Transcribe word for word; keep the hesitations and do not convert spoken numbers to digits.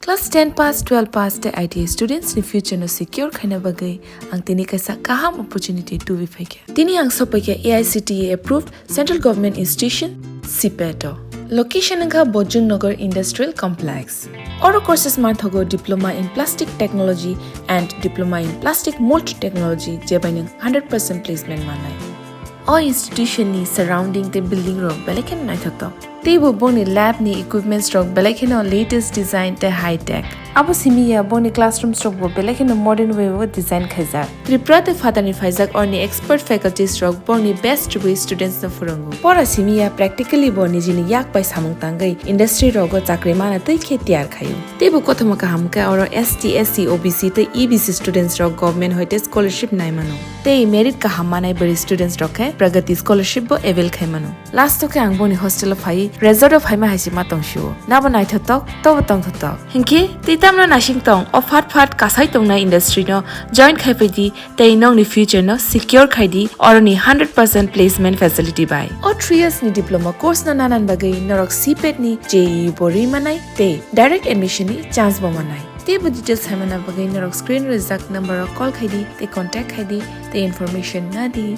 Class ten pass, twelve pass tei I T I students ni future no secure khaina bagwi ang tini kaisa kaham opportunity tubi phaikha. Tini ang sopaikha A I C T E approved Central Government Institution, CPET o. Location wngkha Bojung Nagar Industrial Complex. Oro courses manthogo Diploma in Plastic Technology and Diploma in Plastic Mold Technology, jebai nwng hundred percent placement manai. O institution ni surrounding tei building rok belai kheno naithotok. Teibo bongni lab ni equipments rok belai kheno latest design tei high tech. Abo simi ya bongni classrooms rok bo belai kheno modern way o design khaijak. Tripura tei phatarni phaijak orni expert faculties rok bongni best way students no phwrwngo. Pora simi ya practically bo nijini yak bai samung tangwi industry rogo chakri mana twi khe tiyar khaio. Teibo kothoma kaham khe oro S T, S C, O B C tei E B C students rok government hoite scholarship nai mano. Tei merit kaham manai bwrwi students rok khe Pragati scholarship bo avail khai mano. Last o khe ang boni hostel o phai, resort o phaima hai se ma tong sio. Nabo naithotok, tobo tongthotok. Hinkhe tei tamno naising tong, o phat phat kasai tongnai industry no join khai phai di, tei nokni future no secure khai di, oroni hundred percent placement facility bai. O three years ni diploma course no nanan bagwi norok CPET ni J E E bo ri manai, tei direct admission ni chance bo manai. Teibo details hai mana bagwi norok screen rijak number o call khai di, tei contact khai di, tei information na di.